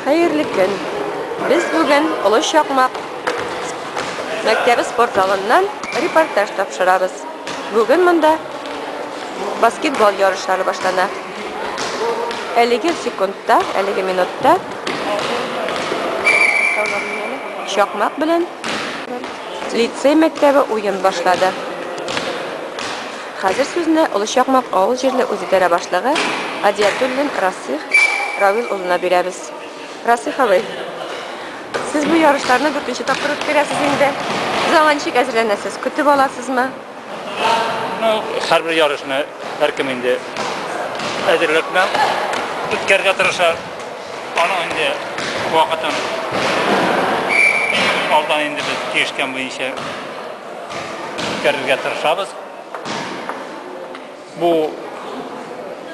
Хәерле көн! Без бүген Олы Чакмак мәктәбе спорт залыннан репортаж тапшырабыз. Бүген монда баскетбол ярышлары башлана. Әлеге секундта, әлеге минутта Чакмак белән лицей мәктәбе уен башлады. Хәзер сүзне Олы Чакмак авыл җирле үзидарә башлыгы Адиятуллин Расих Равил улына бирәбез. Расих абый, сез бу ярышларны дүртенче тапкыр үткәрәсез инде. Сез аңа ничек әзерләнәсез? Көтеп аласызмы? Ну, һәрбер ярышны һәркем инде әзерлек белән үткәрергә тырыша. Аның инде вакытын алдан инде без килешкән буенча үткәрергә тырышабыз. Бу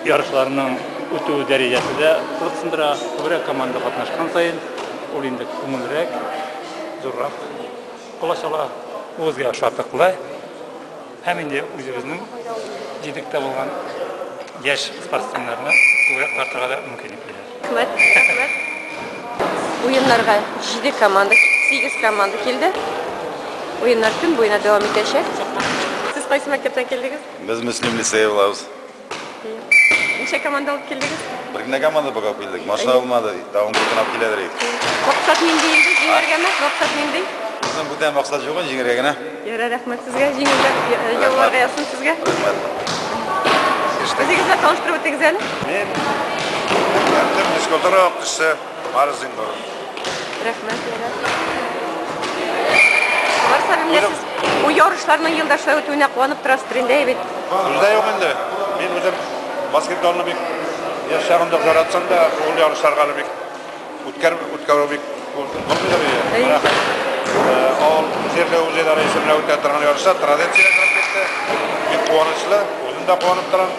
ярышларның үтү дәрәҗәсе дә кызыксындыра. Күбрәк команда катнашкан саен, ул инде күңелрәк, зуррак колач ала. Бу безгә шатлыклы һәм инде үзебезнең җирлектә булган яшь спортсменнарны күбрәк тартырга да мөмкинлек бирә. Рәхмәт, рәхмәт. Уеннарга 7 команда, 8 команда килде. Уеннар көн буена дәвам итәчәк. Сез кайсы мәктәптән килдегез? Без Мөслим лицее булабыз. Ничә команда алып килдегез? Бер генә команда пока алып килдек. Машина булмады, тагын бер көн алып киләдер идек. Максат нинди инде? Җиңәргәме? Максат нинди? Безнең бүтән максат юк, җиңәргә генә. Ярар, рәхмәт сезгә. Җиңүләр яуларга язсын сезгә. Рәхмәт. Үзегез белән таныштырып үтегез әле. Мин мәктәп физкультура укытучысы Марс Зиннуров. Рәхмәт, ярар. Марс абый, менә сез бу ярышларның елда шулай үтүенә куанып торасыздыр инде, әйе бит? Сүз дә юк инде. Мин үзем баскетболны бик яшь чагымда ук яратсам да, ул ярышларга әле бик үткәр, үткәрү бик булмыйдыр иде. Менә хәзер авыл җирле үзидарә исеменә үтә торган ярышлар традициягә кереп китте. Бик куанычлы, үзем дә куанып торам.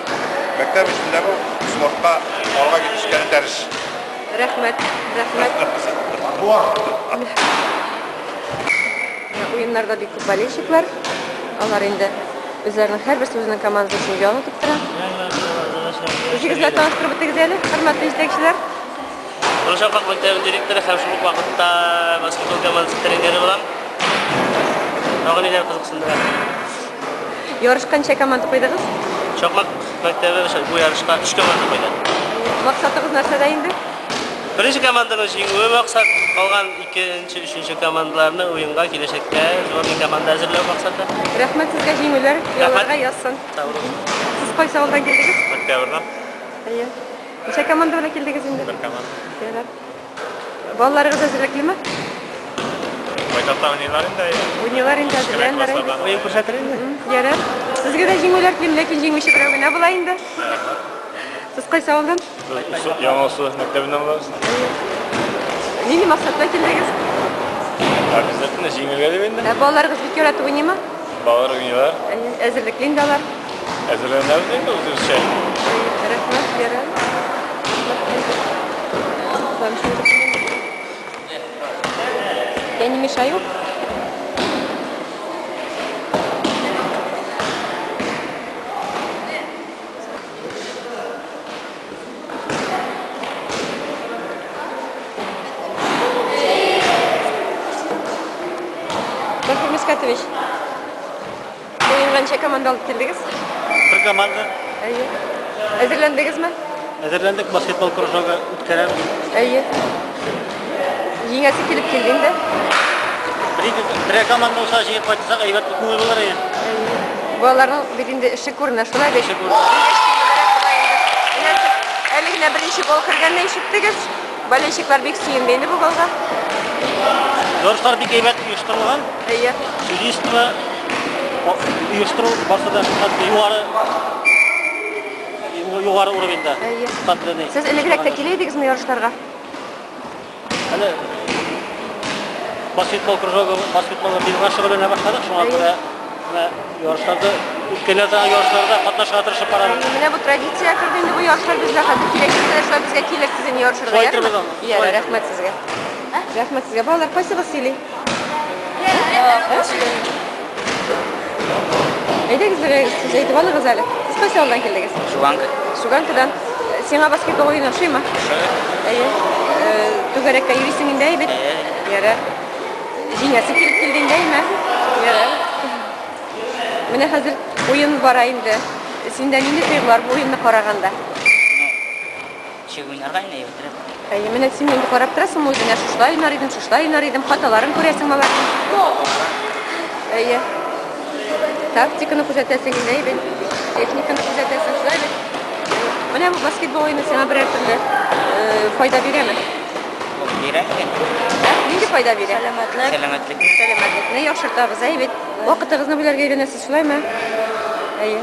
Мәктәп эчендә бу спортка алга китешкә этәреш. Рәхмәт, рәхмәт. Уеннарда бик күп болельщиклар. Алар инде үзләренең һәрберсе үзенең командасы өчен җан атып тора. Үзегез белән таныштырып үтегез әле, хөрмәтле җитәкчеләр. Рушапак мәктәбе директоры һәм шул ук вакытта баскетбол командасы тренеры булам. Тагын ниләр кызыксындыра? Ярышка ничә команда куйдыгыз? Чакмак мәктәбе бу ярышка 3 команда куйды. Максатыгыз нәрсәдә инде? Беренче команданың җиңүе максат, калган икенче, өченче командаларны уенга киләчәктә сборный команда әзерләү максаты. Рәхмәт сезгә җиңүләр, яуларга язсын. Сез кайсы авылдан килдегез? Октябрьдан. Әйе. Ничә команда белән килдегез инде? Бер команда. Ярар. Балаларыгыз әзерлеклеме? Байтакта уйныйлар инде. Уйныйлар инде, әзерләнәләр инде. Уен күрсәтер инде. Ярар. Сезгә дә җиңүләр телим, ләкин җиңүче берәү генә була инде. Сез кайсы авылдан? Яңа Усу мәктәбеннән булабыз. Нинди максатта килдегез? Обязательно җиңергә дип инде. Ә балаларыгыз бик яратып уйныймы? Балалар уйныйлар. Әйе, әзерлекле инде алар. Әзерләнәбез инде үзебезчә. Рәхмәт, ярар. Я не мешаю? Гафур Мискатович, уенга ничә команда алып килдегез? Бер команда. Әйе. Әзерләндегезме? Әзерләндек, баскетбол кружогы үткәрәбез. Әйе. Җиңәсе килеп килде инде. Бер команда булса җиңеп кайтсак, әйбәт күңел булыр иде. Әйе. Балаларның бит инде эше күренә, шулай бит. Эше күренә. Менә сез әле генә беренче гол кергәнне ишеттегез. Болельщиклар бик сөенде инде бу голга. Ярышлар бик әйбәт оештырылган. Әйе. Судейство оештыру барсы да югары югары уровеньда. Әйе. Сыфатлы. Сез элегрәк тә килә идегезме ярышларга? Әле баскетбол кружогы, баскетбол быелга шөгыльләнә башладык, шуңа күрә менә ярышларда үткәннәрдә ярышларда катнашырга тырышып барабыз. Менә бу традиция керде инде бу ярышлар бездә хәзер киләчәктә дә шулай безгә килерсез инде ярышырга. Шулай иттербез аны. Ярар, рәхмәт сезгә. Рәхмәт сезгә. Балалар, кайсыгыз сөйли? Әйдәгез берегез сүз әйтеп алыгыз әле. Сез кайсы авылдан килдегез? Шуганка. Шуганкадан. Сиңа баскетбол уены ошыймы? Ошый. Әйе. Түгәрәккә йөрисең инде, әйбәт. Ярар. Җиңәсе килеп килде инде, әйме? Ярар. Менә хәзер уен бара инде. Синдә нинди тойгылар бу уенны караганда? Ничек уйнарга инде әйбәтрәк. Әйе, менә син инде карап торасыңмы үзеңә, шушылай уйнар идем, шушылай уйнар идем, хаталарын күрәсеңме аларның? Әйе. Тактиканы күзәтәсең инде, әйбәт. Техниканы күзәтәсең, шулай бит. Менә бу баскетбол уены сиңа берәр төрле файда бирәме? Бирә икән. Ә? Нинди файда бирә? Сәламәтлек. Сәламәтлекне. Сәламәтлекне яхшыртабыз, әйбәт. Вакытыгызны бүләргә өйрәнәсез, шулаймы? Әйе.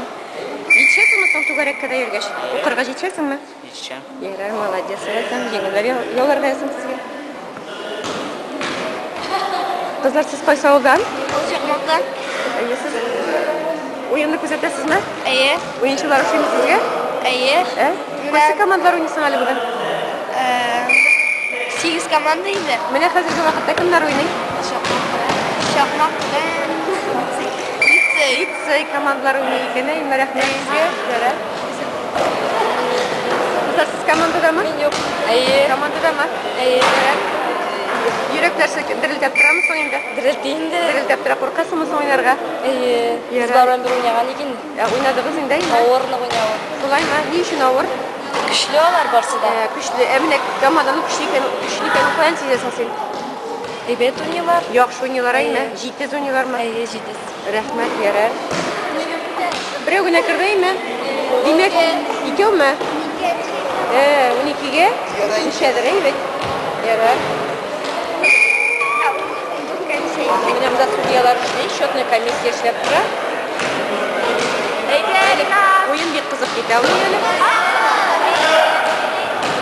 Җитешәсеңме соң түгәрәккә дә йөргәч? Укырга җитешәсеңме? Җитешәм. Ярар, молодец, рәхмәт. Җиңелләр яуларга язсын сезгә. Кызлар, сез кайсы авылдан? Чакмактан. Әйе, сез уенны күзәтәсезме? Әйе. Уенчылар ошыймы сезгә? Әйе. Ә? Кайсы командалар уйный соң әле бүген? 8 команда инде. Менә хәзерге вакытта кемнәр уйный? Чакмак белән Лицей. Лицей командалары уйный икән. Әй, рәхмәт сезгә. Ярар. Кызлар, сез командадамы? Мин юк. Әйе. Командадамы? Әйе. Ярар. Йөрәкләр дерелдәп торамы соң инде? Дерелди инде. Дерелдәп тора, куркасыңмы соң уйнарга? Әйе. Без Ярар. барыбер бер уйнаган икән. Ә, уйнадыгыз инде, әйме? Авыр нык уйнавы. Шулаймы? Ни өчен авыр? Көчле алар барсы да. Ә, көчле. Ә менә команданың көчле икәнен, көчле икәнен каян сизәсең син? Әйбәт уйныйлар. Яхшы уйныйлар, әйме? Җитез уйныйлармы? Әйе, җитез. Рәхмәт, ярар. Берәү генә керде, әйме? Димәк, икәүме? Ә, 12-гә ничәдер, әйбәт. Ярар. Менә монда судьялар эшли, счетная комиссия эшләп тора. Әле уен бик кызык китә ул әле.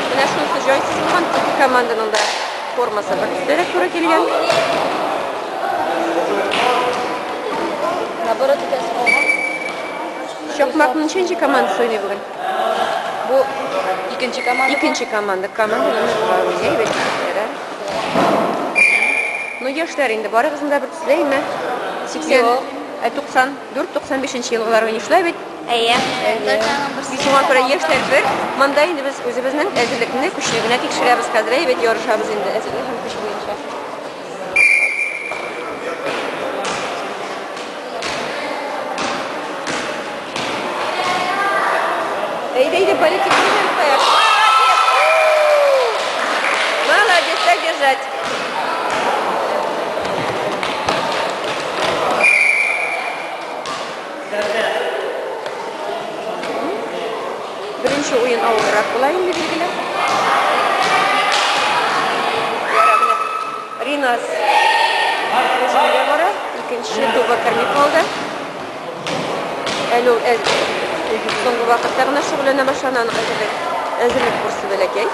Менә шунысы җайсыз булган, ике команданың да формасы бер төстәрәк туры килгән. Наоборот, итәсе калган. Чакмакның ничәнче командасы уйный бүген? Бу икенче команда. Икенче команда. Команда номер 2 уйный бит. Ярар. Ну, яшьләр инде барыгызның да бер төсле, әйме? 80, Юк. 94, 95 елгылар уйный шулай бит? Әйе. Шуңа күрә яшьләр бер. Монда инде без үзебезнең әзерлекне, көчне генә тикшерәбез хәзер, әйбәт ярышабыз инде әзерлек һәм көч буенча. Әйдә, әйдә, политик куяр. Молодец! Молодец, так держать. Беренче уен авыррак була инде, билгеле. Ярар, менә Ринас җиңелгә бара, икенче тубы керми калды. Әле ул соңгы вакытта гына шөгыльләнә башлады, аның әзерлек курсы бәләкәй.